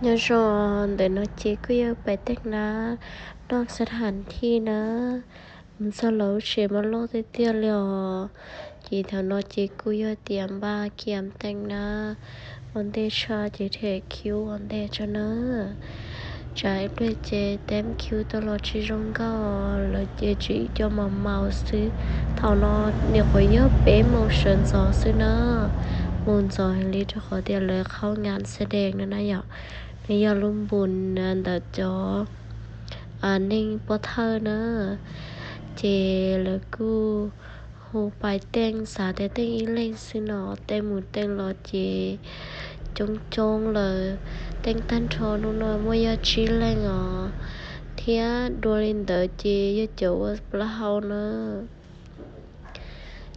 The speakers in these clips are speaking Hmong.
Nyob zoo, ntawm no ces kuj yog Pais Teej na, noj xab ham thij na, mus txog lub tsev mas loj tiag tiag li os. Ces thaum no ces kuj yog tias npaj kiam teej na, ua ntej tshaj ces them khiv ua ntej tso na. Tsam ib pliag ces teb khiv tuaj los tsis zoo nkauj, lawv ces tsis coj mos maus xwb. Thaum no nyuam qhuav yog peb moos sawv ntxov xwb na, moos ntxov heev li rau qhov tias lawv qhaub nkas xab dees no na yom. Nws yog lub npus ntawm cov neeg pov thawj na, ces lawv kuj hu Pais Teej, xav tias teej ib leeg xwb no, teej mus teej los ces coob coob lawm. Teej tag nrho hnub no muaj yog tsib leeg os, thiab dua li ntawd ces yog cov ua plaub hau na.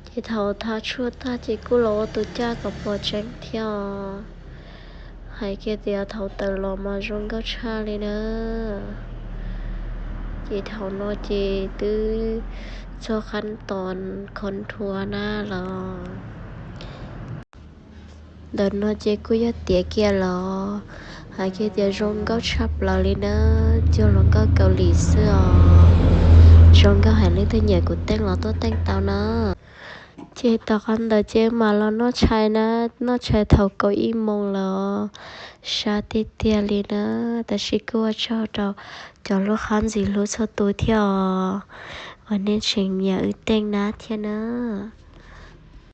Ces thaum thav tshuaj tag ces kuj los ua tus caj kom pom tseeb thiab os. Hais kiag tias thaum tawm los mas zoo nkauj tshaj li na. Ces thaum no ces twb txog qab tos khov nrhuav na los. Ntawm no ces kuj yog tiav kiag los, hais kiag tias zoo nkauj tshaj plaws li na, cuag hluas nkauj Kaus Lim xwb os. Zoo nkauj heev, leej twg nyiam kuv teej los tuaj teej tau na. Ces tom qab ntawd ces mam los noj tshais na, noj tshais thaum kaum ib moos lawm, sab tiag tiag li na. Tab sis kuj ua tsaug rau cov hlub qab ntxim hlub txhua tus thiab os, uas nej tseem nyiam wb teej na thiab na.